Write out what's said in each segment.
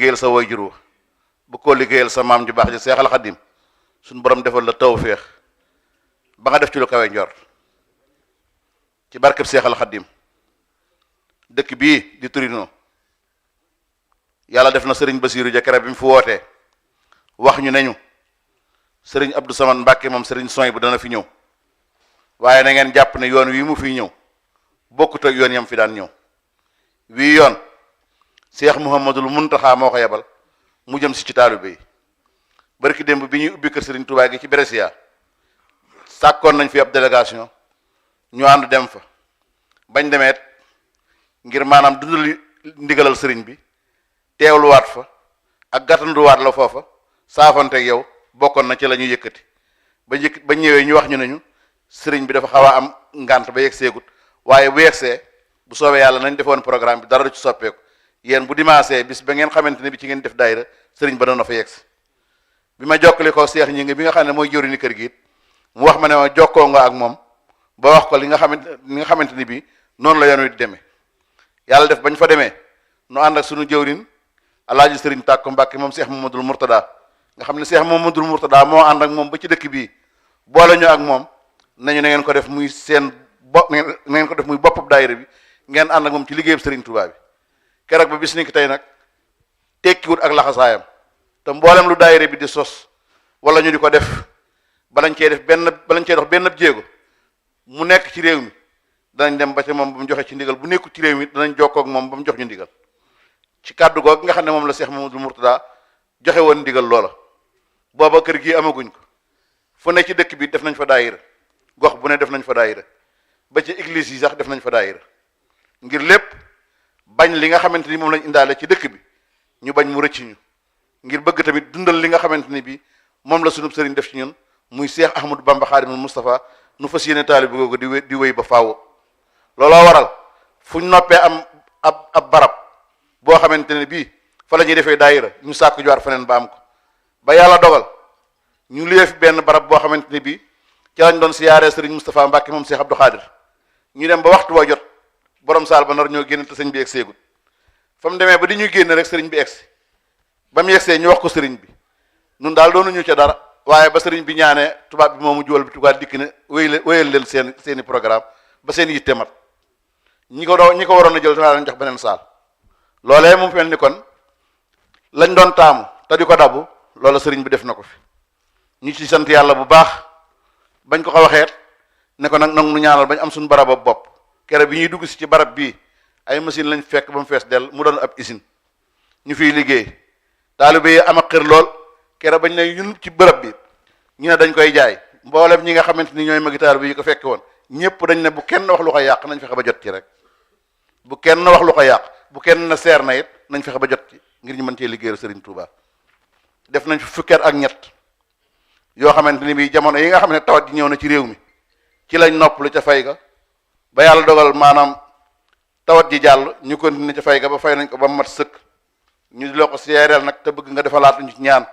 liggéeyal sa waajur wa bëgg koo liggéeyal sa maam ju baax ji Seexal Xadim suñu borom defal la tawféex ba nga def ci lu kawe njort ci barkeb Seexal Xadim. dëkk bii di Torino yàlla def na sëriñ Basiiru Jakara bi mu fi wootee wax ñu neñu sëriñ Abdou Samane Mbàkke moom sëriñ Soy bu dana fi ñëw waaye na ngeen jàpp ne yoon wii mu fiy ñëw bokkut ak yoon yam fi daan ñëw wii yoon Cheikh Mouhamadul Muntaxa moo ko yebal mu jëm si ci taalibe yi barki démb bi ñuy ubbi kër sëriñ Touba gi ci Brescia sàkkoon nañ fi ab délégation ñu ànd dem fa bañ demeet ngir maanaam dundali ndigalal sëriñ bi teewluwaat fa ak gàttanduwaat la foofa saafanteeg yow bokkoon na ci la ñuy yëkkati ba ñëwee ñu wax ñu nañu sëriñ bi dafa xaw a am ngànt ba yegg seegut waaye bu yegsee bu soobee yàlla nañ defoon programme bi dara du ci soppeeku yéen bu dimanche bis ba ngeen xamante ne bi ci ngeen def daayira sëriñ ba doon na fa yegsi bi ma jokkale ko Seex ñi ngi bi nga xam ne mooy jëwriñu kër gi it mu wax ma ne ma jokkoo nga ak moom ba wax ko li nga xamante ni bi noonu la yoon wi di demee yàlla def bañ fa demee nu ànd ak sunu jëwriñ alaaji sëriñ Tàkko Mbàkke moom Seex Mamadul Murtada nga xam ne Seex Mamadul Murtada moo ànd ak moom ba ci dëkk bii boole ñu ak moom nañu na ngeen ko def muy seen bopp na ngeen ko def muy boppam daayira bi ngeen ànd ak moom ci liggéeyam sëriñ Tuubaa bi keroog ba bis ni ki tey nag tekkiwut ak laxasaayam te mboolem lu daayira bi di sos wala ñu di ko def balañ cee dox benn jéego mu nekk ci réew mi danañ dem ba ci moom ba mu joxe ci ndigal bu nekkul ci réew mi danañ jokkoo ak moom ba mu jox ñu ndigal ci kàddu googu nga xam ne moom la Seex Mamadou Mourtada joxe woon ndigal loola booba kër gi amaguñ ko fu ne ci dëkk bi def nañ fa daayira gox bu ne def nañ fa daayira ba ci église yi sax def nañ fa daayira ngir lépp bañ li nga xamante ni moom lañ indaale ci dëkk bi ñu bañ mu rëcc ñu ngir bëgg tamit dundal li nga xamante ni bi moom la sunub sëriñ def ci ñun muy Seex Ahmadou Bamba Xaadimul Mustafa nu fas yéene taalibe googu di wéy ba faaw looloo waral fu ñu noppee am ab barab boo xamante ne bii fa la ñuy defee daayira ñu sàkku jowaat feneen ba am ko ba yàlla dogal ñu liyee fi benn barab boo xamante ne bii ci lañ doon siyaaree sëriñ Moustapha Mbàkke moom Seex Abdou Xaadir ñu dem ba waxtu waa jot borom saal ba nar ñoo génn te sëñ bi egg seegut fa mu demee ba di ñuy génn rek sëriñ bi egsi ba mu yegsee ñu wax ko sëriñ bi nun daal doonuñu ca dara waaye ba sëriñ bi ñaanee tubaab bi moomu juwal bi tubaab dikk ne wéyal leen seeni programme ba seen yitte mat ñi ko waroon a jël danaa leen jox beneen saal loolee mu mel ni kon lañ doon taamu te di ko dabu loola sëriñ bi def na ko fi ñu ci sant yàlla bu baax bañ ko waxeet ne ko nag nu ñaanal bañ am suñu barab bopp kere bi ñuy dugg si ci barab bii ay machine lañ fekk ba mu fees dell mu doon ab usine ñu fiy liggéey taalibe yi am ak xër lool kere bañ ne ñun ci bërëb bi ñu ne dañ koy jaay mboolem ñi nga xamante ni ñooy magi taalibe yi ko fekke woon ñëpp dañ ne bu kenn wax lu ko yàq nañ fexe ba jot ci rek bu kenn wax lu ko yàq bu kenn na seer na it nañ fexe ba jot ci ngir ñu mën cee liggéeyal Serigne Touba def nañ fi fukkeet ak ñett yoo xamante ni bii jamono yi nga xam ne tawat ji ñëw na ci réew mi ci lañ noppalu ca fay ga ba yàlla dogal maanaam tawat ji jàll ñu continuer ca fay ga ba fay nañ ko ba mat sëkk ñu di la ko seereel nag te bëgg nga defalaat ñu ci ñaan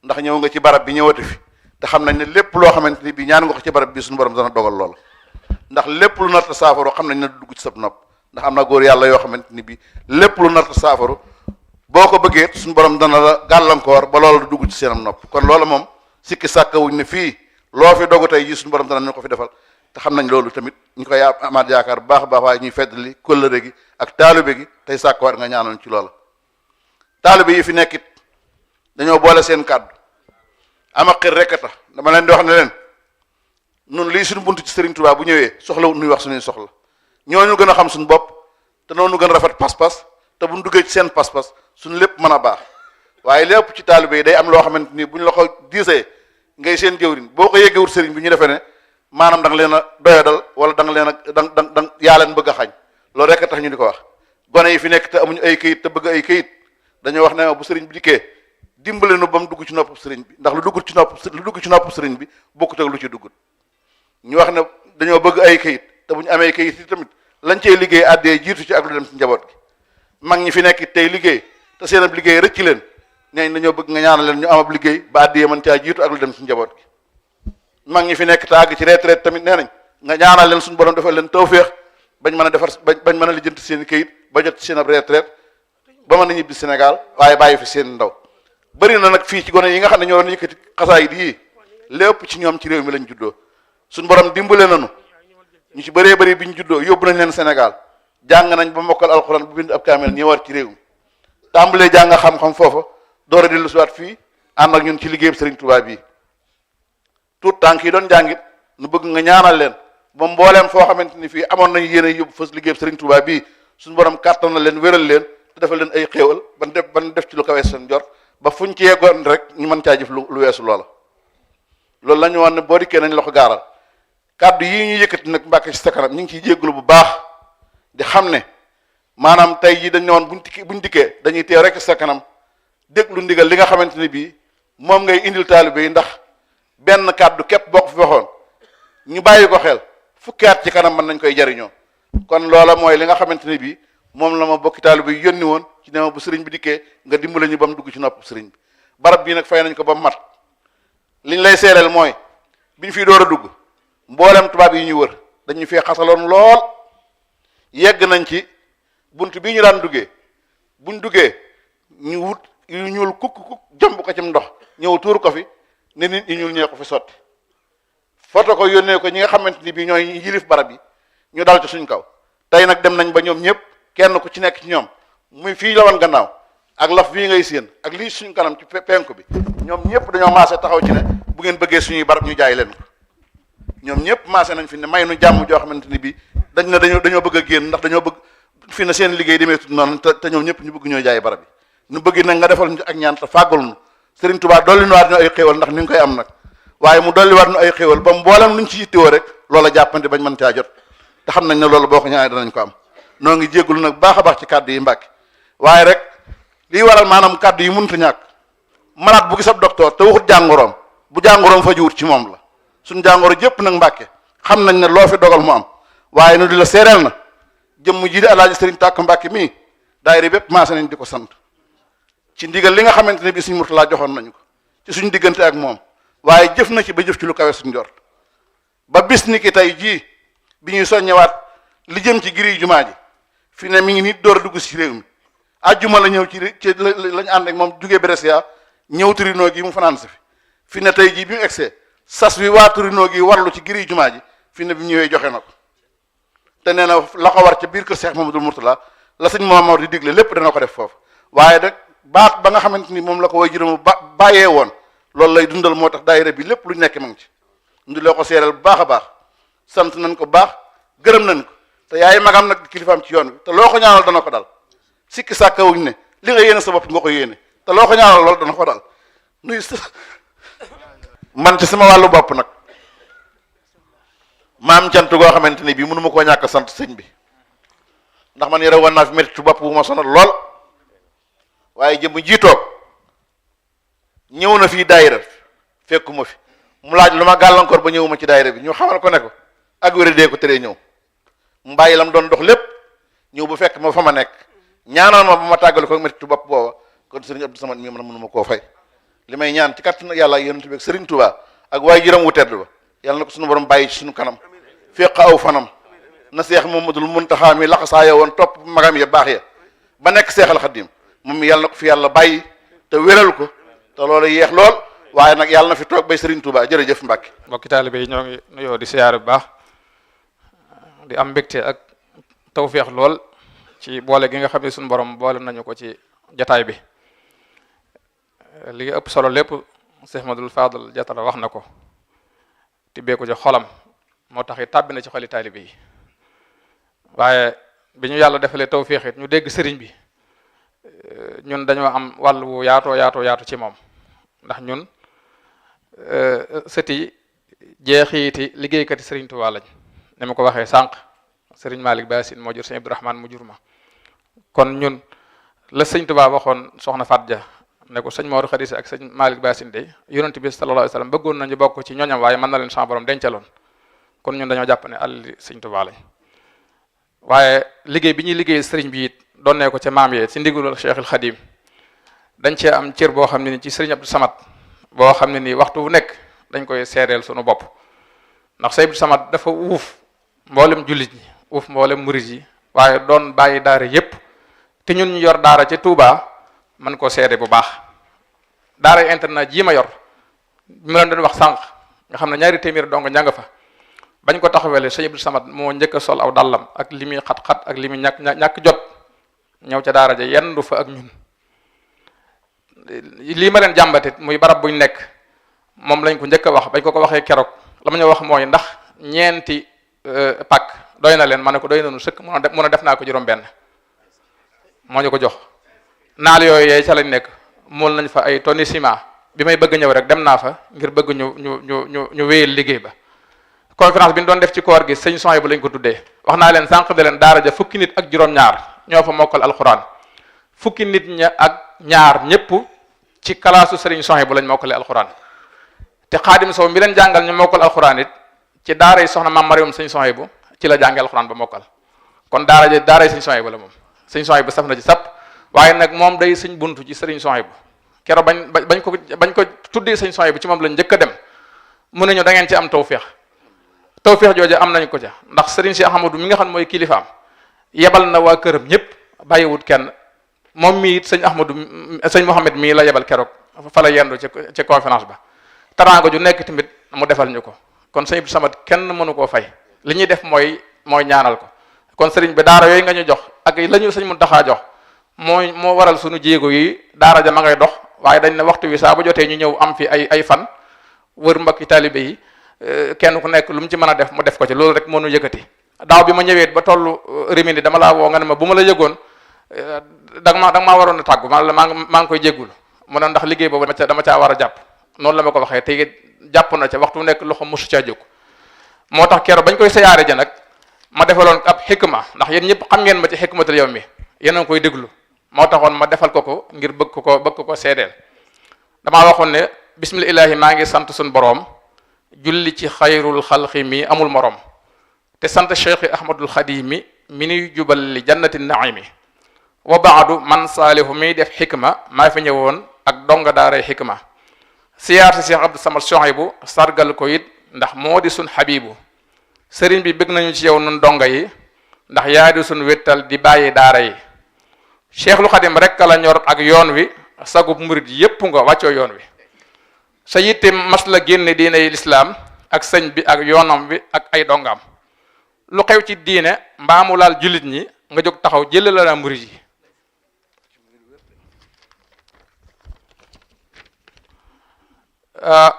ndax ñëw nga ci barab bi ñëwati fi te xam nañ ne lépp loo xamante ni bii ñaan nga ko ci barab bi suñu borom dana dogal lool ndax lépp lu narta saafaru xam nañ ne dugg ci sab nopp ndax am na góor yàlla yoo xamante ni bii lépp lu narta saafaru boo ko bëggee suñu borom dana la gàllankoor ba loolu du dugg ci seenam nopp kon loolu moom sikki sàkkawuñ ne fii loo fi dogu tey jii suñu borom dana ñu ko fi defal te xam nañ loolu tamit ñu koy amaat yaakaar bu baax a baax waaye ñuy feddali kóllëre gi ak taalibe gi tey sàkkuwaat nga ñaanoon ci loola taalibe yi fi nekkit dañoo boole seen kàddu ama xir rek a tax dama leen di wax ne leen nun lii suñu buntu ci Serigne Touba bu ñëwee soxlawut nuy wax suñuy soxla ñooñu gën a xam suñu bopp te noonu gën a rafet pas-pas te buñ duggee ci seen pas-pas suñu lépp mën a baax waaye lépp ci taalibe yi day am loo xamante ni buñ la ko diisee ngay seen jëwriñ boo ko yeggewut sëriñ bi ñu defee ne maanaam da nga leen a doyadal wala da nga leen a da yaa leen bëgg a xañ loolu rek a tax ñu di ko wax gone yi fi nekk te amuñu ay këyit te bëgg ay këyit dañoo wax ne bu sëriñ bi dikkee dimbale nu ba mu dugg ci nopp sëriñ bi ndax lu dugg ci nopp sëriñ bi bokkut ak lu ci duggut ñu wax ne dañoo bëgg ay këyit te bu ñu amee këyit yi tamit lañ cey liggéey àddee jiitu ci ak lu dem ci njaboot gi mag ñi fi nekk tey liggéey te seen ab liggéey rëcc leen neeñ dañoo bëgg nga ñaanal leen ñu am ab liggéey ba àddee mën caa jiitu ak lu dem ci njaboot gi mag ñi fi nekk te àgg ci retraite tamit nee nañ nga ñaanal leen suñu borom defal leen tawféex bañ mën a defar bañ mën a lijjanti seen i këyit ba jot ci seen ab retraite ba mën a ñibbi Sénégal waaye bàyyi fi seen ndaw bëri na nag fii ci gone yi nga xam ne ñoo doon yëkkati xasaayid yi lépp ci ñoom ci réew mi lañ juddoo suñ borom dimbale nañu ñu ci bëree bëri bi ñu juddoo yóbbu nañ leen Sénégal jàng nañ ba mokkal alxuraan bu bind ab kaamel ñëwaat ci réew mi tàmbalee jàng xam-xam foofa door a dellu siwaat fii ànd ak ñun ci liggéeyam Serigne Touba bii tout tànk yi doon jàngit nu bëgg nga ñaanal leen ba mbooleem foo xamante ni fii amoon nañu yéen a yóbbu fas liggéeyam Serigne Touba bii suñu borom kàttan na leen wéral leen te defal leen ay xéewal ban def ci lu kawe seen jot ba fuñ ci yeggoon rek ñu mën caa jëf lu weesu loola loolu la ñu wax ne boo dikkee nañ la ko gaaral kàddu yi ñu yëkkati nag Mbàkke ci sa kanam ñu ngi ciy jéggulu bu baax di xam ne maanaam tey jii dañ ne woon buñ dikkee dañuy teew rek ci sa kanam déglu ndigal li nga xamante ni bii moom ngay indil taalibe yi ndax benn kàddu képp boo ko fi waxoon ñu bàyyi ko xel fukki at ci kanam mën nañ koy jariñoo kon loola mooy li nga xamante ni bii moom la ma bokki taalibe yi yónni woon ci ne ma bu sëriñ bi dikkee nga dimbale ñu ba mu dugg ci nopp sëriñ bi barab bii nag fay nañ ko ba mu mat liñ lay seereel mooy biñ fii door a dugg mboolem tubaab yi ñu wër dañu fee xasaloon lool yegg nañ ci bunt bii ñu daan duggee buñ duggee ñu wut yu ñuul kukk jomb ko cim ndox ñëw tuur ko fi ne nit ñi ñuul ñee ko fi sotti foto ko yónnee ko ñi nga xamante ni bii ñooy yilif barab yi ñu dal ci suñ kaw tey nag dem nañ ba ñoom ñëpp kenn ku ci nekk ci ñoom muy fii la woon gannaaw ak laf bii ngay séen ak lii suñ kanam ci penku bi ñoom ñëpp dañoo maase taxaw ci ne bu ngeen bëggee suñuy barab ñu jaay leen ko ñoom ñëpp maase nañ fi ne may nu jàmm joo xamante ni bii dañ ne dañoo bëgg a génn ndax dañoo bëgg fi ne seen liggéey demee tudd noonu te ñoom ñëpp ñu bëgg ñoo jaay barab yi ñu bëgg nag nga defal ñu ak ñaan te fàggul nu Serigne Touba dolli nu waat ñu ay xéewal ndax ni nga koy am nag waaye mu dolli waat ñu ay xéewal ba mboolem luñ ci yittewoo rek loola jàppante bañ mën caa jot te xam nañ ne loolu boo ko ñaanee danañ ko am noo ngi jéggul nag baax a baax ci kàddu yi Mbàkke waaye rek lii waral maanaam kàddu yi mënut a ñàkk malade bu gis ab docteur te waxut jàngoroom bu jàngoroom fa jiwut ci moom la suñ jàngoro jëpp nag Mbàkke xam nañ ne loo fi dogal mu am waaye nu di la seereel na jëmm ji di alaaji Sëriñ Tàkk Mbàkke mii daayira bépp maase nañ di ko sant ci ndigal li nga xamante ne bi suñ Murtalaa joxoon nañu ko ci suñ diggante ak moom waaye jëf na ci ba jëf ci lu kawe suñ njort ba bis ni ki tey jii bi ñuy soññewaat li jëm ci giri jumaa ji fi ne mi ngi nit door a dugg si réew mi ajjuma la ñëw ci lañ ànd ak moom jugee Brescia ñëw Torino gi mu fanaan si fi ne tey jii bi mu egsee sas wi waa Torino gi warlu ci giri jumaa ji fi ne bi ñëwee joxe na ko te nee na la ko war ca biir kër Cheikh Mamadou Mourtala la sëñ Mamadou di digle lépp dana ko def foofu waaye nag baat ba nga xamante ni moom la ko way juróom bàyyee woon loolu lay dundal moo tax daayira bi lépp lu nekk ma ngi ci ñu loo ko seeral bu baax a baax sant nañ ko baax gërëm nañ ko te yaay magam nag kilifaam ci yoon bi te loo ko ñaanal dana ko dal sikki sàkkawuñ ne li nga yéene sa bopp nga ko yéene te loo ko ñaanal loolu dana ko dal nuy man ci sama wàllu bopp nag maam cant goo xamante ni bii mënu ma koo ñàkk sant sëñ bi ndax man yore woon naa fi métti bopp bu ma sonal lool waaye jëm jiitoog ñëw na fii daayira fekkuma fi mu laaj lu ma gàllankoor ba ñëwuma ci daayira bi ñu xamal ko ne ko ak wéra dee ko teree ñëw mu bàyyi lam doon dox lépp ñëw bu fekk ma fa ma nekk ñaanal ma ba ma tàggali ko métti bopp booba kon sëriñ Abdou Samad mii man mënu ma koo fay li may ñaan ci kàttan yàlla ak yonent bi ak sëriñ Touba ak waaye juróom wu tedd ba yàlla na ko suñu borom bàyyi ci suñu kanam féq aw fanam na Seex Mamadul Muntaxa mi laxasaaya woon topp magam ya baax ya ba nekk Seexal Xaddim moom mi yàlla na ko fi yàlla bàyyi te wéral ko te loolu yeex lool waaye nag yàlla na fi toog bay Serigne Touba jërëjëf Mbàkke mbokki taalibe yi ñoo ngi nuyoo di siyaare bu baax di am mbégte ak tawféex lool ci boole gi nga xam ne suñu borom boole nañu ko ci jataay bi li ëpp solo lépp Cheikh Madul Fadal jatala wax na ko tibbee ko ci xolam moo tax it tàbbi na ci xoli taalibe yi waaye bi ñu yàlla defalee tawféex it ñu dégg sëriñ bi ñun dañoo am wàll wu yaatu ci moom ndax ñun sëti jeexiiti liggéeykati Sëriñ Tuubaa lañ ni ma ko waxee sànq Sëriñ Malick Bassine moo jur Sëriñ Abdourahmane mu jur ma kon ñun la Sëriñ Tuubaa waxoon soxna Faat Ja ne ko sëñ Mor Khadija ak sëñ Malick Bassine de yonent bi sallallahu alayhi wa sallam bëggoon nañu bokk ci ñooñam waaye mën na leen sama borom dencaloon kon ñun dañoo jàpp ne àll Sëriñ Tuubaa lañ waaye liggéey bi ñuy liggéey sëriñ bi it doon ne ko ca maam yee ci ndigalul Cheikhul Khadim dañ cee am cër boo xam ne ni ci Sëriñ Abdou Samad boo xam ne nii waxtu wu nekk dañ koy seedeel sunu bopp ndax Sëriñ Abdou Samad dafa uuf mboolem jullit ñi uuf mboolem murit yi waaye doon bàyyi daara yépp te ñun ñu yor daara ci Touba man koo seede bu baax. daara internat jii ma yor mi leen doon wax sànq nga xam ne ñaari téeméer dong njàng fa bañ ko taxawele sëñ Abdou Samad moo njëkk a sol aw dàllam ak li muy xat-xat ak li muy ñàkk jot ñëw ca daara ja yendu fa ak ñun. lii ma leen jàmbatit muy barab buñ nekk moom lañ ko njëkk a wax bañ ko waxee keroog la ma ñu wax mooy ndax ñeenti pak doy na leen ma ne ko doy nañu sëkk mun a def naa ko juróom-benn moo ñu ko jox. naal yooyu yee ca lañ nekk mool nañ fa ay tonni ciment bi may bëgg ñëw rek dem naa fa ngir bëgg ñu wéyal liggéey ba. conférence bi ñu doon def ci koor gi sëñ Sohaybu lañ ko tuddee wax naa leen sànq de leen daara ja fukki nit ak juróom-ñaar ñoo fa mokkal alxuraan fukki nit ña ak ñaar ñëpp ci kalaasu sëriñ Sohaybu lañ mokkale alxuraan te Xaadim Sow mi leen jàngal ñu mokkal alxuraan it ci daara yi soxna Maam Mariam sëñ Sohaybu ci la jàngee alxuraan ba mokkal kon daara ja daara yi sëñ Sohaybu la moom sëñ Sohaybu saf na ci sap waaye nag moom day sëñ buntu ci sëriñ Sohaybu keroog bañ ko tuddee sëñ Sohaybu ci moom lañ njëkk a dem mu ne ñu da ngeen ci am tawféex jooju am nañ ko ca ndax sëriñ si Ahmadu mi nga xam mooy kilifaam yebal na waa këram ñëpp bàyyiwut kenn moom mii it sëñ Mouhamed mii la yebal keroog fa la yendu ci conférence ba taraanga ju nekk tamit mu defal ñu ko kon sëñ Abdou Samad kenn mënu koo fay li ñuy def mooy ñaanal ko kon sëriñ bi daara yooyu nga ñu jox ak la ñu sëñ Muntaxa jox moo waral suñu jéego yi daara ja ma ngay dox waaye dañ ne waxtu wi saa bu jotee ñu ñëw am fi ay fan wër mbokki taalibe yi kenn ku nekk lu mu ci mën a def mu def ko ci loolu rek moo nu yëkkati daaw bi ma ñëwee ba tollu Rimini dama laa woo nga ne ma bu ma la yëgoon da nga maa waroon a tàggu maa ngi koy jéggul mu ne ndax liggéey boobu dama caa war a jàpp noonu la ma ko waxee te jàpp na ca waxtu nekk loxo mosu caa jóg moo tax keroog bañ koy siyaare ja nag ma defaloon ab xikma ndax yéen ñëpp xam ngeen ma ci xikmatul yow mi yéen a ngi koy déglu moo taxoon ma defal ko ngir bëgg ko seedeel damaa waxoon ne bismillahi maa ngi sant suñu boroom julli ci xayrul xalqi mi amul morom te sant cheikh ahmadul xadimi mi nuy jubal li jannati naimi wa baadu man saalihu miy def xikma maa fi ñëwoon ak donga daaray xikma siyaar si cheikh Abdou Samad Sohaybu sargal ko it ndax moo di sun xabibu sëriñ bi bëgg nañu ci yow nun donga yi ndax yaa di sun wéttal di bàyyi daara yi cheikhul xadim rek la ñor ak yoon wi sagub murid yépp nga wàccoo yoon wi sa yitte mas la génne diine yi lislaam ak sëñ bi ak yoonam bi ak ay dongaam lu xew ci diine mbaamu laal jullit ñi nga jóg taxaw jël la murid yi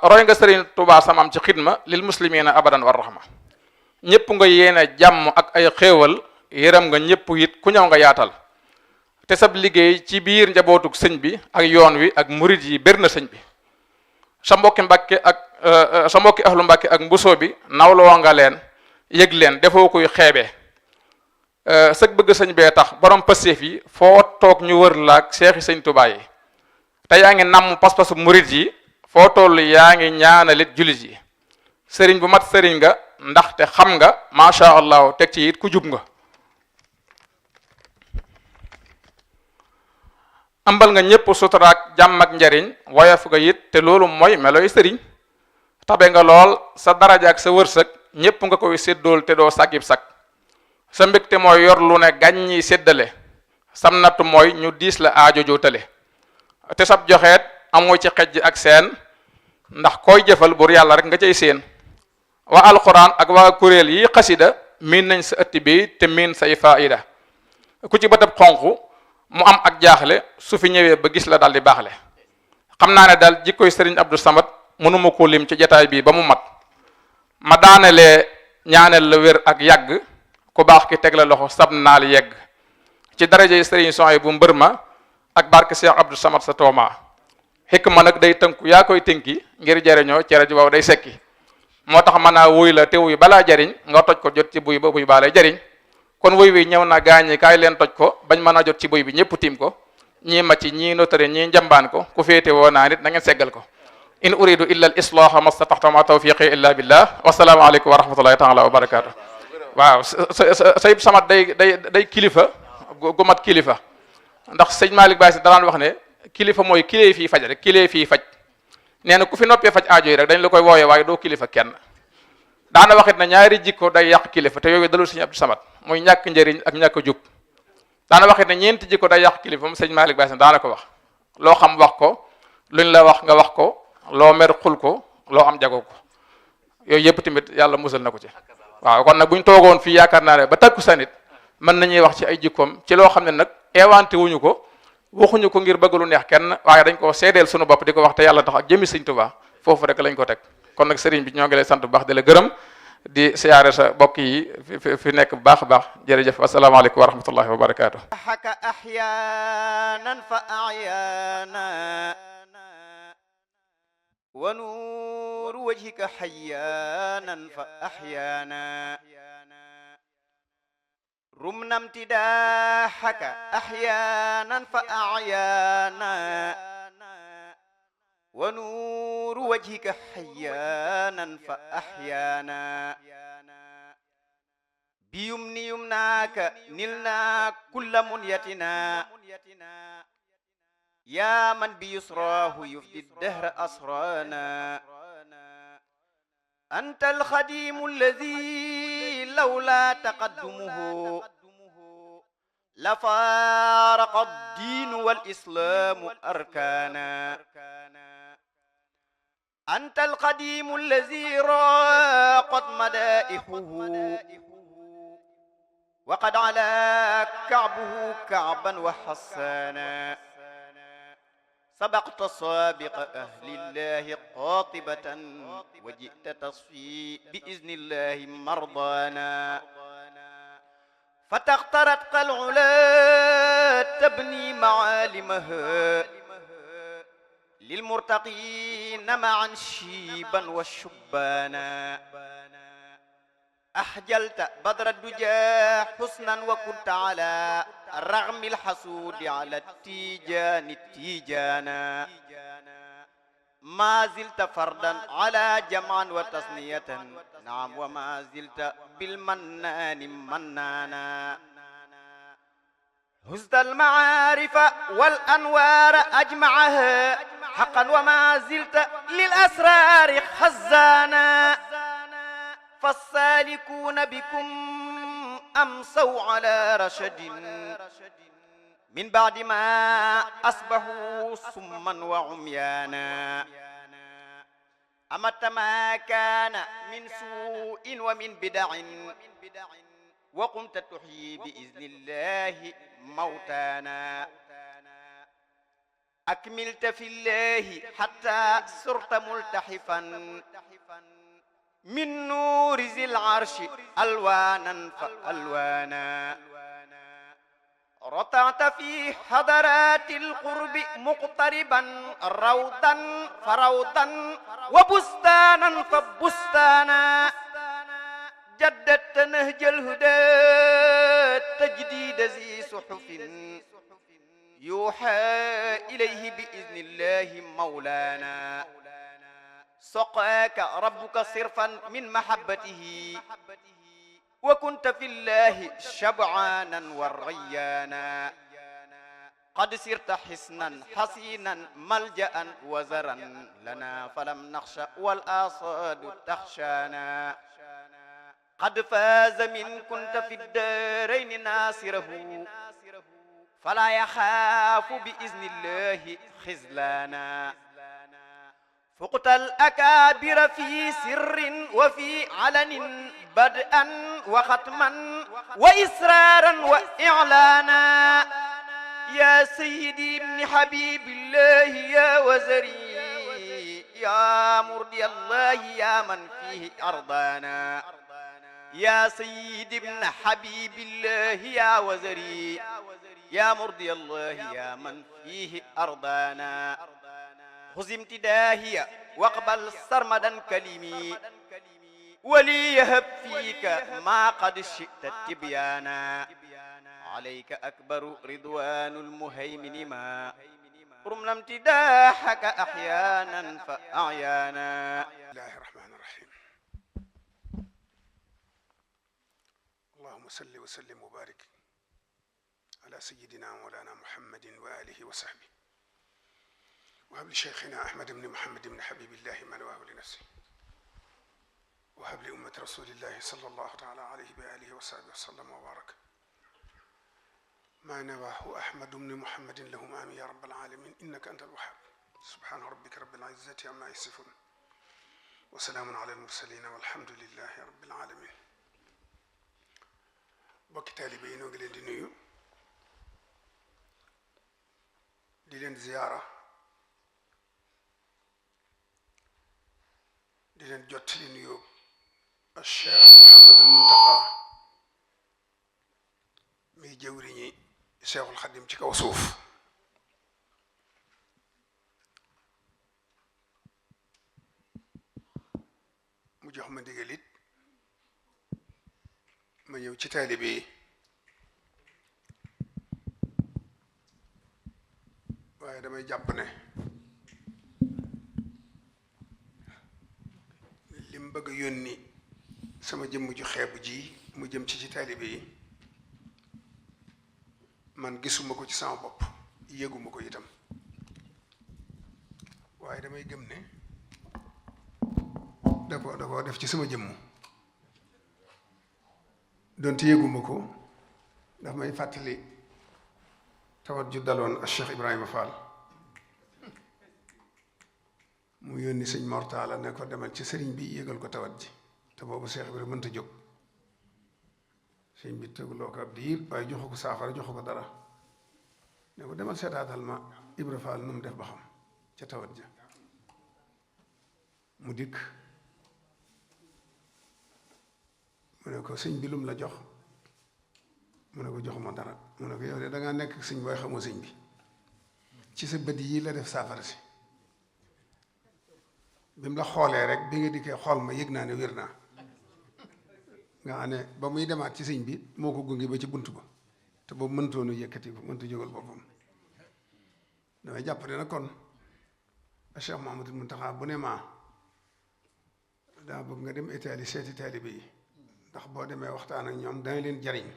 roy nga sëriñ Tuubaa samaam ci xidma lil muslimina abadan war rahma ñëpp nga yéene jàmm ak ay xéewal yërëm nga ñëpp it ku ñëw nga yaatal te sab liggéey ci biir njabootug sëñ bi ak yoon wi ak murid yi bér na sëñ bi sa mbokki mbàkke ak sa mbokki ahlu mbàkke ak mbusoo bi nawloo nga leen yëg leen defoo koy xeebee sëg bëgg sëñ bee tax borom passeef yi foo toog ñu wër laak seexi sëñ Tuubaa yi te yaa ngi namm pas-pasu murid yi foo toll yaa ngi ñaanalit jullit yi sëriñ bu mat sëriñ nga ndaxte xam nga macha allah teg ci it ku jub nga ambal nga ñëpp suturaak jàmm ak njariñ woyof nga it te loolu mooy meloy sëriñ tabe nga lool sa daraja ak sa wërsëg ñëpp nga koy séddool te doo sàggib sag sa mbégte mooy yor lu ne gàññi séddale sam natt mooy ñu diis la aajo jootale te sab joxeet amoo ci xejj ak seen ndax koy jëfal bur yàlla rek nga cay seen waa alquran ak waa kuréel yi xasida miin nañ sa ëtt bi te miin say faida ku ci bëtab xonq mu am ak jaaxle su fi ñëwee ba gis la daal di baaxle xam naa ne daal jikkoy sëriñ Abdou Samad mënuma ko lim ci jataay bi ba mu mat ma daanelee ñaaneel la wér ak yàgg ku baax ki teg la loxo sab naal yegg ci darajey sëriñ Sohaybu bu mbër ma ak barke Cheikh Abdou Samad sa tooma xikma nag day tënku yaa koy tënki ngir jariñoo cere ji waaw day sekki moo tax mën naa wuy la te wuy balaa jariñ nga toj ko jot ci buy ba buy baa lay jariñ kon wuy wi ñëw na gaañi kaay leen toj ko bañ mën a jot ci buy bi ñëpp tiim ko ñii macci ñii notari ñii njambaan ko ku féete woo naa nit na ngeen seggal ko in uridu illa al islaha mastataxta ma tawfiqi illa billah wasalaamu aleykum wa rahmatullahi taala wa barakatuh waaw Sayib Samad day kilifa gu mat kilifa ndax sëñ Malick Baye si danaan wax ne kilifa mooy kilee fii faj rek kilee fii faj nee na ku fi noppee faj aajo yi rek dañ la koy wooye waaye doo kilifa kenn daana waxit na ñaari jikko day yàq kilifa te yooyu dalul sëñ Abdou Samad muy ñàkk njëriñ ak ñàkk jub daana waxit ne ñeenti jikko day yàq kilifa moom sëñ Malick Bassine daana ko wax loo xam wax ko luñ la wax nga wax ko loo mer xul ko loo am jago ko yooyu yëpp tamit yàlla musal na ko ci waaw kon nag buñ toogoon fii yaakaar naa ne ba takku sanit mën nañuy wax ci ay jikkoom ci loo xam ne nag inventé wuñu ko waxuñu ko ngir bëgg lu neex kenn waaye dañ ko seedeel suñu bopp di ko wax te yàlla tax ak jëmi sëñ Tuubaa foofu rek lañ ko teg kon nag sëriñ bi ñoo ngi lay sant bu baax di la gërëm di siyaare sa bokk yi fi nekk bu baax a baax jërëjëf asalaamaaleykum wa rahmatullahi wa barakaatu. haka ahyanan fa ahyana wa nuuru wajhika hayyanan fa ahyana rumna imtidahaka ahyanan fa ahyana wa nuuru wajhika hayyanan fa ahyaana biyumni yumnaaka nilna kulla munyatina yaa man biyusraahu yufdi dahra asraana anta alxadiimu alladi lawlaa taqaddumuhu la faaraqa addiinu wal islaamu arkaana أنت القديم الذي راقت مدائحه وقد علا كعبه كعبا وحسانا سبقت سابق أهل الله قاطبة وجئت تصفي بإذن الله مرضانا فتقترت العلا تبني معالمها للمرتقين معا شيبا وشبانا أحجلت بدر الدجى حسنا وكنت على رغم الحسود على التيجانا ما زلت فردا على جمعا وتصنية نعم وما زلت بالمنان منانا هزت المعارف والأنوار أجمعها حقا وما زلت للأسرار خزانا فالسالكون بكم أمسوا على رشد من بعد ما أصبحوا صما وعميانا أمت ما كان من سوء ومن بدع وقمت تحيي بإذن الله موتانا أكملت في الله حتى صرت ملتحفا من نور ذي العرش ألوانا فألوانا رتعت في حضرات القرب مقتربا روضا فروضا وبستانا فبستانا جددت نهج الهدى تجديد ذي صحف يوحى إليه بإذن الله مولانا سقاك ربك صرفا من محبته وكنت في الله شبعانا والريانا قد سرت حسنا حسينا ملجأ وزرا لنا فلم نخش والآصاد تخشانا قد فاز من كنت في الدارين ناصره فلا يخاف بإذن الله خذلانا فقت الأكابر في سر وفي علن بدءا وختما وإسرارا وإعلانا يا سيدي ابن حبيب الله يا وزري يا مرضي الله يا من فيه أرضانا يا سيدي ابن حبيب الله يا وزري يا مرضي الله يا من فيه أرضانا خذ امتداهي واقبل سرمدا كلمي وليهب فيك ما قد شئت تبيانا عليك أكبر رضوان المهيمن ما رمنا امتداحك أحيانا فأعيانا. بسم الله الرحمن الرحيم. اللهم صل وسلم وبارك على سيدنا مولانا محمد وآله وصحبه وهب لشيخنا أحمد بن محمد بن حبيب الله ما نواه لنفسه وهب لأمة رسول الله صلى الله تعالى عليه وآله وصحبه وسلم وبارك. ما نواه أحمد بن محمد لهم آمين يا رب العالمين إنك أنت الوهاب سبحان ربك رب العزة عما يصفون وسلام على المرسلين والحمد لله رب العالمين. bokki taalibe yi noo ngi leen di nuyu di leen ziyaara di leen jottali nuyoo al Cheikh Mouhamadul Muntaqa muy jëwriñi Cheikhul Xadim ci kaw suuf mu jox ma ndigal it ma ñëw ci taalibe yi waaye damay jàpp ne lim bëgg a yónni sama jëmm ju xeebu ji mu jëm ci taalibe yi man gisuma ko ci sama bopp yëguma ko itam waaye damay gëm ne da ko def ci sama jëmm donte yëguma ko daf may fàttali tawat ju daloon ak Cheikh Ibrahima Fall mu yónni sëñ Mortala ne ko demal ci sëriñ bi yëgal ko tawat ji te boobu Cheikh Ibrahima mënta jóg sëñ bi tëguloo ko ab diir waaye joxu ko saafara joxu ko dara ne ko demal seetaatal ma Ibra Fall nu mu def ba xam ca tawat ja mu dikk mu ne ko sëñ bi lum la jox mu ne ko joxuma dara mu ne ko yow de dangaa nekk sëñ booy xamoo sëñ bi ci sa bët yi la def saafara si bi mu la xoolee rek bi nga dikkee xool ma yëg naa ne wér naa nga xam ne ba muy demaat ci sëñ bi moo ko gunge ba ci bunt ba te boobu mëntoonu yëkkati ko mënta jógal boppam damay jàpp ne nag kon Cheikh Mouhamadou Mountakha bu ne maa daa bëgg nga dem Italie seeti taalibe yi ndax boo demee waxtaan ak ñoom danga leen jariñ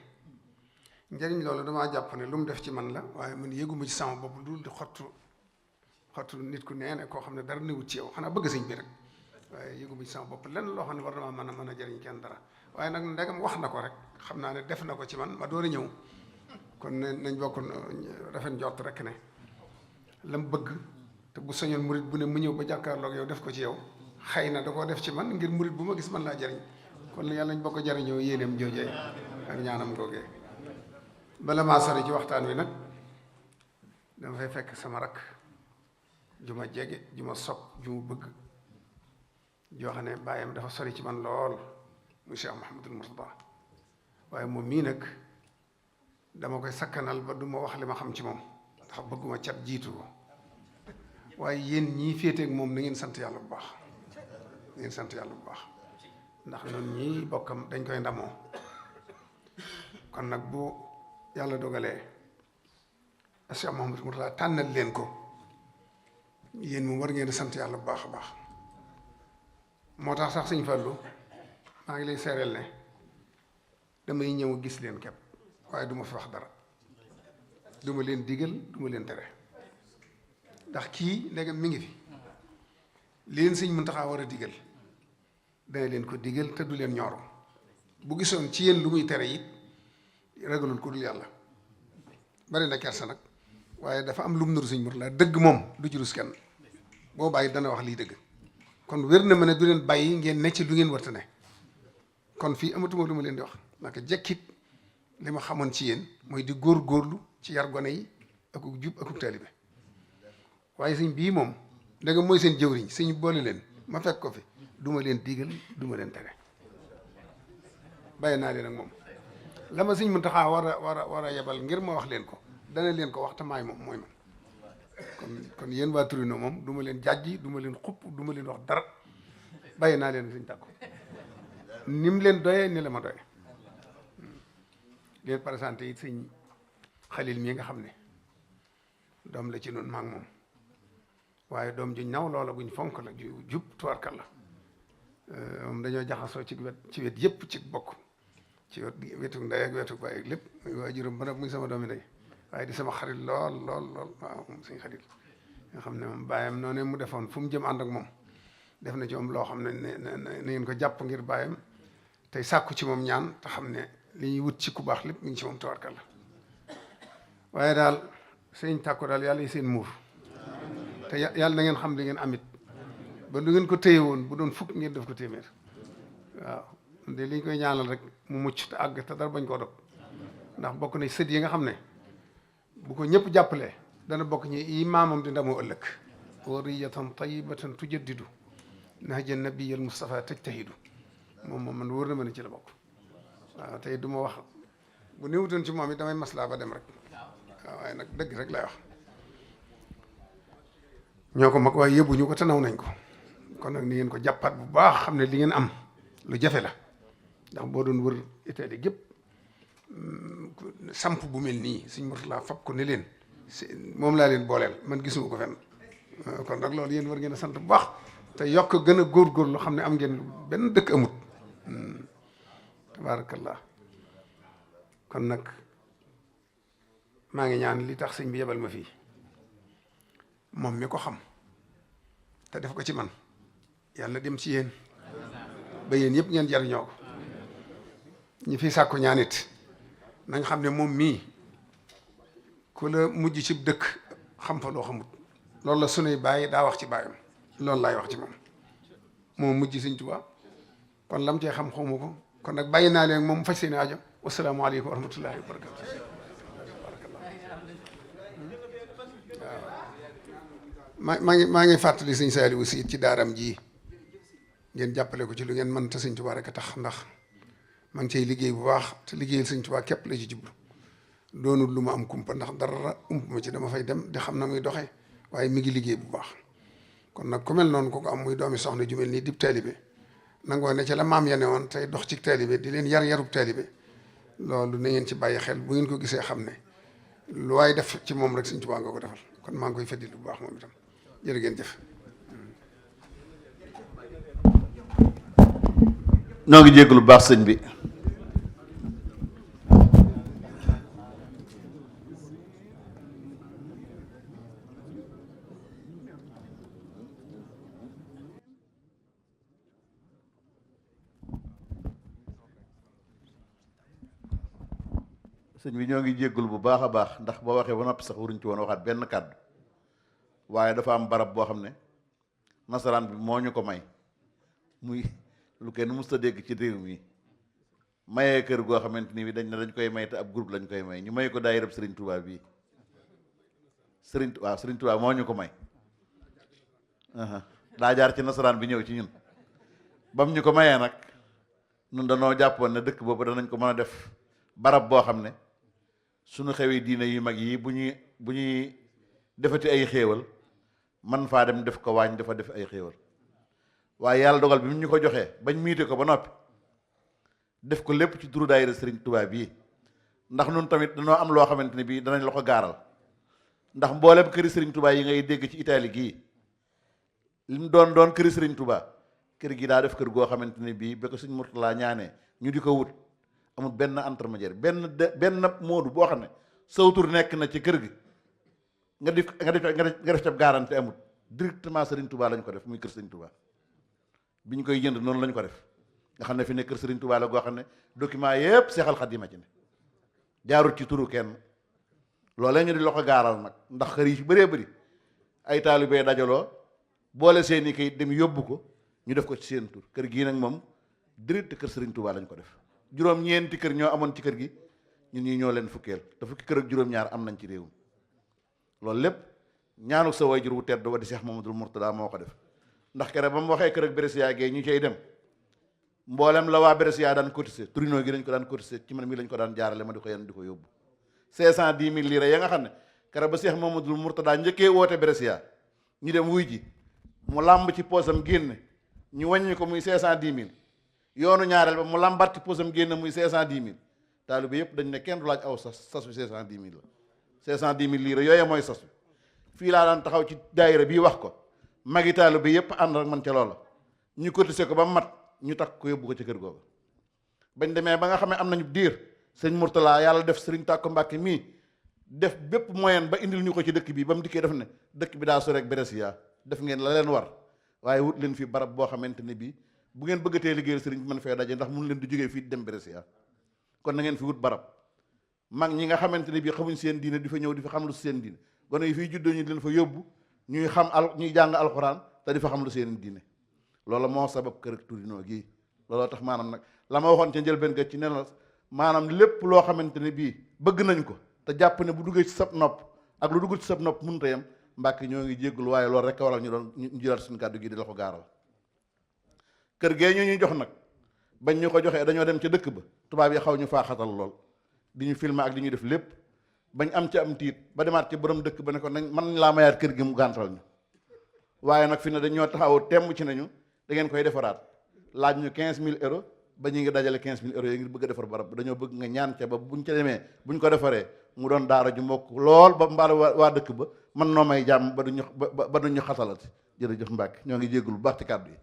njariñ loolu damaa jàpp ne lu mu def ci man la waaye man yëguma ci sama bopp dul di xottu nit ku neene koo xam ne dara newut ci yow xanaa bëgg sëñ bi rek waaye yëguma ci sama bopp lenn loo xam ne war na maa mën a jariñ kenn dara waaye nag ndegam wax na ko rek xam naa ne def na ko ci man ma door a ñëw kon nañ bokk rafet njort rek ne lam bëgg te bu sañoon murit bu ne mu ñëw ba jàkkaarloog yow def ko ci yow xëy na da koo def ci man ngir murit bu ma gis man laa jariñ kon yàlla nañ bokk jariñoo yéeneem joojee ak ñaanam googee bala maa sori ci waxtaan wi nag dama fay fekk sama rakk ju ma jege ju ma sopp ju mu bëgg joo xam ne bàyyam dafa sori ci man lool muy Cheikh Mouhamadul Mourtada waaye moom mii nag dama koy sakkanal ba du ma wax li ma xam ci moom ndax bëgguma cat jiitu ko waaye yéen ñii féeteeg moom na ngeen sant yàlla bu baax na ngeen sant yàlla bu baax ndax noonu ñii bokkam dañ koy ndamoo kon nag bu yàlla dogalee Cheikh Mouhamadou Mourtada tànnal leen ko yéen moom war ngeen sant yàlla bu baax a baax moo tax sax sëñ Fallou maa ngi lay seereel ne damay ñëw gis leen képp waaye duma fi wax dara duma leen digal duma leen tere ndax kii ndegam mi ngi fi leen sëñ Muntaxa war a digal dana leen ko digal te du leen ñooro bu gisoon ci yéen lu muy tere it ragalul ko dul yàlla bari na kersa nag waaye dafa am lu mu nuru sëñ Mourtada dëgg moom du ci rus kenn boo bàyyi dana wax lii dëgg kon wér na ma ne du leen bàyyi ngeen ne ci lu ngeen warta ne kon fii amatuma lu ma leen di wax naka jekkit li ma xamoon ci yéen mooy di góor-góorlu ci yar gone yi akuk jub akuk taalibe waaye sëñ bii moom danga mooy seen jëwriñ sëñ boole leen ma fekk ko fi duma leen digal duma leen tere bàyyi naa leen ak moom la ma sëñ Muntaxa war a yebal ngir ma wax leen ko dana leen ko wax te maay moom mooy man kon yéen waa Torino moom du ma leen jàjji du ma leen xupp du ma leen wax dara bàyyi naa leen sëñ tàkku ni mu leen doyee ni la ma doyee leen présenté it sëñ Xalil mii nga xam ne doom la ci noonu maak moom waaye doom ju ñaw loola guñ fonk la ju jub tuwarkal la moom dañoo jaxasoo ci wet yëpp ci bokk ci wetu ndey ak wetu baay ak lépp muy waajuram ba nag muy sama doomi ndey waaye di sama xarit lool waaw moom sëñ Xalil nga xam ne moom baayam noonu mu defoon fu mu jëm ànd ak moom def na ci moom loo xam ne na ngeen ko jàpp ngir baayam tey sàkku ci moom ñaan te xam ne li ñuy wut ci ku baax lépp mi ngi ci moom tawarkal la waaye daal sëñ tàkko daal yàlla yi seen muur te yàlla na ngeen xam li ngeen amit ba lu ngeen ko téye woon bu doon fukk ngeen def ko téeméer waaw de li ñu koy ñaanal rek mu mucc te àgg te dara bañ koo dog ndax bokk na sët yi nga xam ne bu ko ñëpp jàppalee dana bokk ñi imaamam di ndamoo ëllëg wariyatan tayyibatan tujaddidu nahja nabiyil Mustafa tajtahidu moom man wóor na ma ne ci la bokk waaw tey du ma wax bu néewutoon ci moom it damay maslaa ba dem rek waaw waaye nag dëgg rek lay wax ñoo ko mag waaye yëbbuñu ko te naw nañ ko kon nag ni ngeen ko jàppaat bu baax xam ne li ngeen am lu jafe la ndax boo doon wër Italie gépp samp bu mel nii Sëñ Murtala fab ko ne leen moom laa leen booleel man gisuma ko fenn kon nag loolu yéen war ngeen a sant bu baax te yokk gën a góorgóorlu xam ne am ngeen benn dëkk amut tabaarakallah kon nag maa ngi ñaan li tax sëñ bi yebal ma fii moom mi ko xam te def ko ci man yàlla dem ci yéen ba yéen yëpp ngeen jariñoo ko ñi fi sàkku ñaanit nañ xam ne moom mii ku la mujj ci dëkk xam fa loo xamut loolu la sunuy bàyyi daa wax ci bàyyam loolu laay wax ci moom moo mujj Sëñ Tuubaa kon lam cee xam xawma ko kon nag bàyyi naa leen moom faj seen aajo wasalaamaaleykum wa rahmatullahi wa barakatu waaw maa ngi fàttali Sëñ Saaliw aussi ci daaram ji ngeen jàppale ko ci lu ngeen mën te Sëñ Tuubaa rek a tax ndax maa ngi cay liggéey bu baax te liggéeyal Sëñ Tuubaa képp la ci jublu doonul lu ma am kumpa ndax dara ump ma ci dama fay dem di xam na muy doxee waaye mi ngi liggéey bu baax kon nag ku mel noonu ku ko am muy doomi soxna ju mel nii dib taalibe nangoo ne ci la maam ya ne woon tey dox ci taalibe di leen yarub taalibe loolu na ngeen ci bàyyi xel bu ngeen ko gisee xam ne lu waay def ci moom rek Sëñ Tuubaa nga ko defal kon maa ngi koy feddil bu baax moom itam jërë ngeen jëf. ñoo ngi jégg lu baax sëñ bi sëñ bi ñoo ngi jéggul bu baax a baax ndax boo waxee ba noppi sax waruñ ci woon waxaat benn kàddu waaye dafa am barab boo xam ne nasaraan bi moo ñu ko may muy lu kenn mës a dégg ci réew mi mayee kër goo xamante ni bi dañ ne dañ koy may te ab groupe lañ koy may ñu may ko daayirab Sëriñ Tuubaa bii Sëriñ Tuubaa moo ñu ko may daa jaar ci nasaraan bi ñëw ci ñun bam ñu ko mayee nag ñun danoo jàppoon ne dëkk boobu danañ ko mën a def barab boo xam ne suñu xewi diine yu mag yi bu ñuy defati ay xéewal man faa dem def ko waañ dafa def ay xéewal waaye yàlla dogal bi mu ñu ko joxee bañ miite ko ba noppi def ko lépp ci turu daayira Sëriñ Tuubaa bii ndax nun tamit dañoo am loo xamante ne bii danañ la ko gaaral ndax mboolem këri Sëriñ Tuubaa yi ngay dégg ci Italie gii li mu doon këri Sëriñ Tuubaa kër gi daa def kër goo xamante ne bii ba ko Sëñ Murtala ñaanee ñu di ko wut amul benn intermédiaire benn moodu boo xam ne sawtur nekk na ci kër gi nga def ca garanti amul directement Sëriñ Tuubaa lañ ko def muy kër Sëriñ Tuubaa bi ñu koy jënd noonu lañ ko def nga xam ne fi ne kër Sëriñ Tuubaa la goo xam ne document yépp Seexal Xadiima ci ne jaarut ci turu kenn loolee ñu di la ko gaaral nag ndax xër yi ci bëree bëri ay taalibee dajaloo boole seeni kayit dem yóbbu ko ñu def ko ci seen tur kër gii nag moom direct kër Sëriñ Tuubaa lañ ko def juróom-ñeenti kër ñoo amoon ci kër gi ñun ñi ñoo leen fukkeel te fukki kër ak juróom-ñaar am nañ ci réew mi loolu lépp ñaanu sa waajur wu tedd wa di Seex Mamadul Murtada moo ko def ndax kere ba mu waxee kër ak Brescia gee ñu cay dem mboolem la waa Brescia daan cotiser Torino gi lañ ko daan cotiser ci man mii lañ ko daan jaarale ma di ko yenn di ko yóbbu 510 000 lire ya nga xam ne kere ba Seex Mamadul Murtada njëkkee woote Brescia ñu dem wuy ji mu làmb ci poosam génne ñu wàññi ko muy 510 000 yoonu ñaareel ba mu làmbaat ci poosam génne muy 510 000 taalibe yëpp dañ ne kenn du laaj aw sas wi 510 000 la 510 000 lire yooye mooy sas wi fii laa daan taxaw ci daayira bii wax ko magi taalibe yëpp ànd ak man ca loola ñu cotiser ko ba mat ñu takk ko yóbbu ko ci kër googu bañ demee ba nga xam ne am nañu diir sëñ Murtala yàlla def Sëriñ Tàkko Mbàkke mii def bépp moyen ba indil ñu ko ci dëkk bi ba mu dikkee def ne dëkk bi daa sore ak Brescia def ngeen la leen war waaye wut leen fi barab boo xamante ne bii bu ngeen bëggatee liggéeyal sëriñ bi mën fee daje ndax mun leen di jógee fii dem Brescia kon na ngeen fi wut barab mag ñi nga xamante ne bii xamuñ seen diine di fa ñëw di fa xam lu seen diine gone yi fii juddoo ñu di leen fa yóbbu ñuy jàng alxuraan te di fa xam lu seen diine loolu moo sabab kër Torino gii looloo tax maanaam nag la ma waxoon ca njëlbeen ga ci ne la maanaam lépp loo xamante ne bii bëgg nañ ko te jàpp ne bu duggee ci sab nopp ak lu duggul ci sab nopp mënut a yem Mbàkke ñoo ngi jéggul waaye loolu rek a waral ñu jëlaat suñu kàddu gi di la ko gaaral kër gee ñu ñuy jox nag bañ ñu ko joxee dañoo dem ca dëkk ba tubaab yi xaw ñu faa xatal lool di ñu filmer ak di ñu def lépp bañ am ci am tiit ba demaat ci borom dëkk ba ne ko nañ man laa mayaat kër gi mu gàntal ñu waaye nag fi ne dañoo taxaw temm ci nañu da ngeen koy defaraat laaj ñu 15.000 euros ba ñu ngi dajale 15.000 euros yi ngir bëgg a defar barab dañoo bëgg nga ñaan ca ba buñ ca demee buñ ko defaree mu doon daara ju mbokk lool ba mbaal waa dëkk ba mën noo may jàmm ba duñu xatalati jërëjëf Mbàkke ñoo ngi jéggul bu baax ci kàddu yi.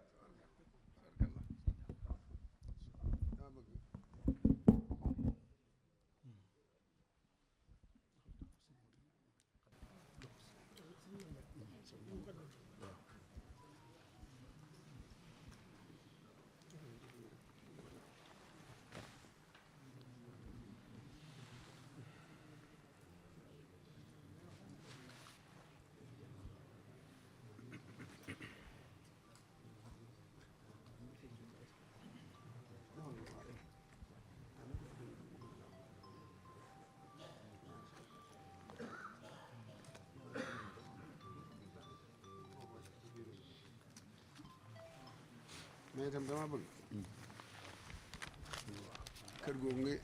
mais itam dama bëgg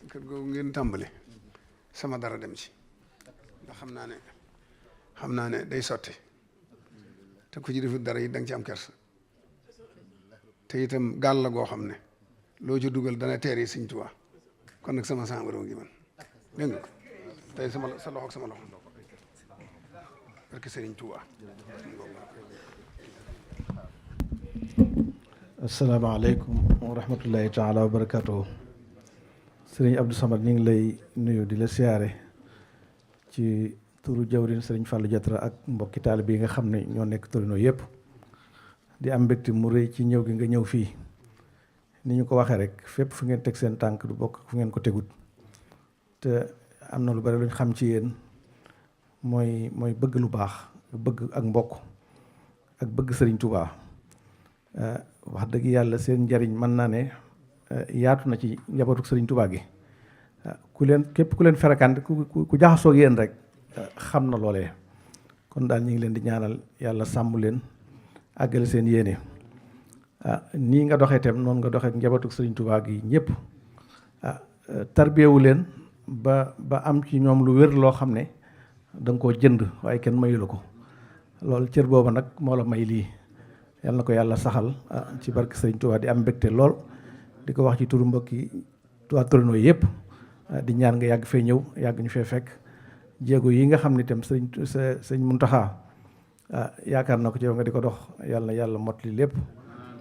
kër googu ngeen tàmbali sama dara dem ci ndax xam naa ne day sotti te ku ci defut dara yi da nga ci am kersa te itam gaal la goo xam ne loo ci dugal dana teer yi Sëñ Tuubaa kon nag sama sànq gi man dégg nga ko tey sa loxo ak sama loxo parce que Sëriñ Tuubaa. asalaamaaleykum wa rahmatullahi taala wa barakatuhu sëriñ Abdou Samad ñu ngi lay nuyu di la siyaare ci turu jawrin sëriñ Fallou Diatra ak mbokki taalibe yi nga xam ne ñoo nekk Torino yëpp di am mbégte mu rëy ci ñëw gi nga ñëw fii ni ñu ko waxee rek fépp fu ngeen teg seen tànk du bokk fu ngeen ko tegut te am na lu bari luñ xam ci yéen mooy bëgg lu baax bëgg ak mbokk ak bëgg sëriñ Touba. wax dëgg yàlla seen njariñ mën naa ne yaatu na ci njabootu sëriñ Touba gi képp ku leen ferekante ku jaxasoo ak yéen rek xam na loolee kon daal ñu ngi leen di ñaanal yàlla sàmm leen àggale seen yéene nii nga doxee tam noonu nga doxee njabootu sëriñ Touba gi ñëpp tarbiyewu leen ba am ci ñoom lu wér loo xam ne da nga koo jënd waaye kenn mayu la ko loolu cër booba nag moo la may lii yal na ko yàlla saxal ci barke sëriñ Touba di am mbégte lool di ko wax ci turu mbokki waa Torino yëpp di ñaan nga yàgg fee ñëw yàgg ñu fee fekk jéego yi nga xam ne itam sëñ Muntaxa yaakaar na ko ci yow nga di ko dox yàlla na yàlla motli lépp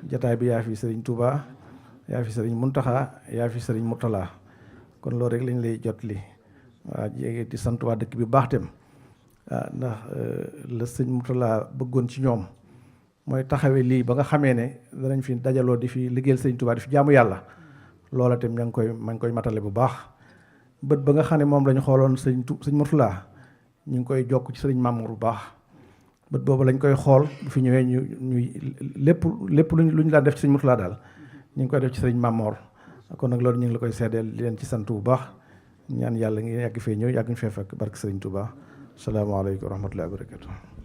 jataay bi yaa fi sëriñ Touba yaa fi sëriñ Muntaxa yaa fi sëriñ Murtala kon loolu rek lañ lay jot li waa jéegi di sant waa dëkk bi baax tam ndax la sëñ Murtala bëggoon ci ñoom mooy taxawee lii ba nga xamee ne danañ fi dajaloo di fi liggéeyal sëriñ Touba di fi jaamu yàlla loola tam ma ngi koy matale bu baax bët ba nga xam ne moom lañu xooloon sëñ Murtala ñu ngi koy jokk ci sëriñ Mamour bu baax bët boobu lañ koy xool bu fi ñëwee ñuy lépp lu ñu daan def ci sëñ Murtala daal ñu ngi koy def ci sëriñ Mamour kon nag loolu ñu ngi la koy seedeel di leen ci sant bu baax ñaan yàlla ngi yàgg fee ñëw yàgg ñu fee fekk barke sëriñ Touba salaamaaleykum wa rahmatullahi wa barakatuh